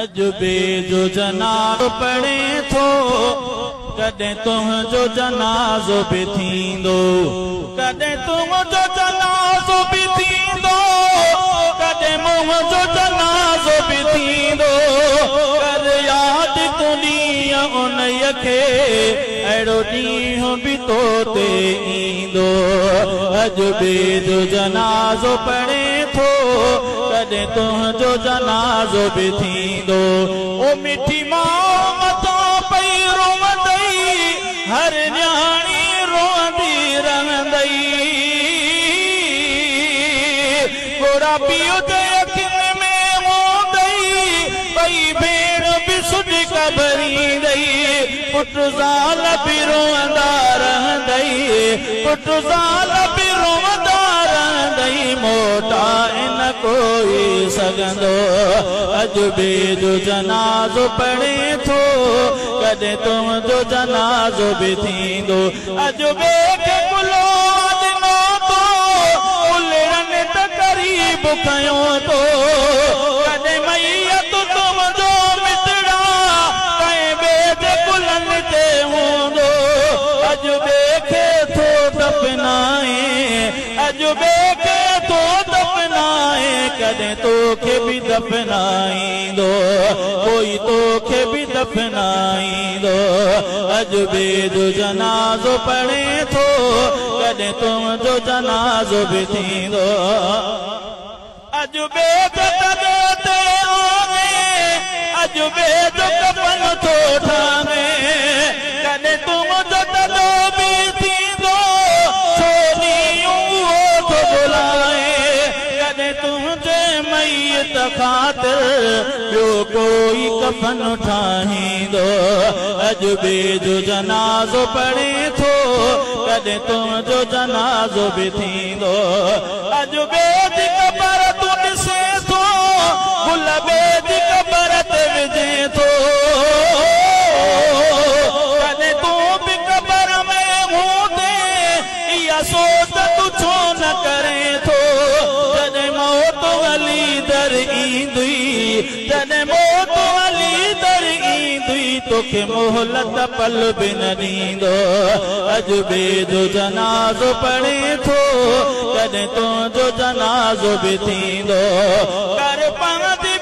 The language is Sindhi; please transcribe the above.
اڄ ٻئي جو جنازو پڙهي ٿو، ڪڏهن تنهنجو جنازو به ٿيندو، ڪڏهن تنهنجو جنازو به ٿيندو، ڪڏهن منهنجو جنازو به ٿيندو. ڪر ياد تون ڏينهن ان کي، اهڙو ڏينهن به تو تي ايندو. اڄ ٻئي جو جنازو پڙهي ٿو، ڪڏهن تنهنجو جنازو به ٿيندو. او مٺي ماءُ مٿان پئي روئندئي، هر نياڻي روئندي رهندئي. ڳوڙها پيءُ جي اکين ۾ هوندئي، ٻئي ڀيڻ به سڏڪا ڀريندئي. پٽ زال به روئندا رهندئي، پٽ زال به روئندا رهندئي. موٽائي نه ڪوئي سگهندو. اڄ ٻئي جو جنازو پڙهي ٿو، ڪڏهن تنهنجو جنازو به ٿيندو. اڄ ٻئي کي ڪلهو ڏنو تو، الڙن ته قريب ڪيو تو. ڪڏهن ميت تنهنجو مٽڙا ڪنهن ٻئي جي ڪلهن تي هوندو. اڄ ٻئي کي ٿو دفنائي، اڄ ٻئي کي ٿو دفنائي، ڪڏهن توکي به دفنائيندو، ڪوئي توکي به دفنائيندو. اڄ ٻئي جو جنازو پڙهي ٿو، ڪڏهن تنهنجو جنازو به ٿيندو. اڄ ٻئي جو تڏو تي آهي، اڄ ٻئي جو ڪفن ٿو ٺاهي، ڪڏهن تنهنجو تڏو به ٿيندو. ڇو ڏينهن اهو ٿو بلائي، ڪڏهن تنهنجي ميت خاطر ٻيو ڪوئي ڪفن ٺاهيندو. اڄ ٻئي جو جنازو پڙهي ٿو، ڪڏهن تنهنجو جنازو به ٿيندو. اڄ ٻئي جي قبر تون ڏسي ٿو، گل ٻئي جي قبر تي وجهي ٿو، ڪڏهن تون به قبر ۾ هوندي، اها سوچ تون ڇو نه ڪري ٿو؟ جڏهن موت هلي در ايندي، جڏهن موت هلي در ايندي، توکي موهلت پل به نه ڏيندو. اڄ ٻئي جو جنازو پڙهي ٿو، ڪڏهن تنهنجو جنازو به ٿيندو. ڪر پنهنجي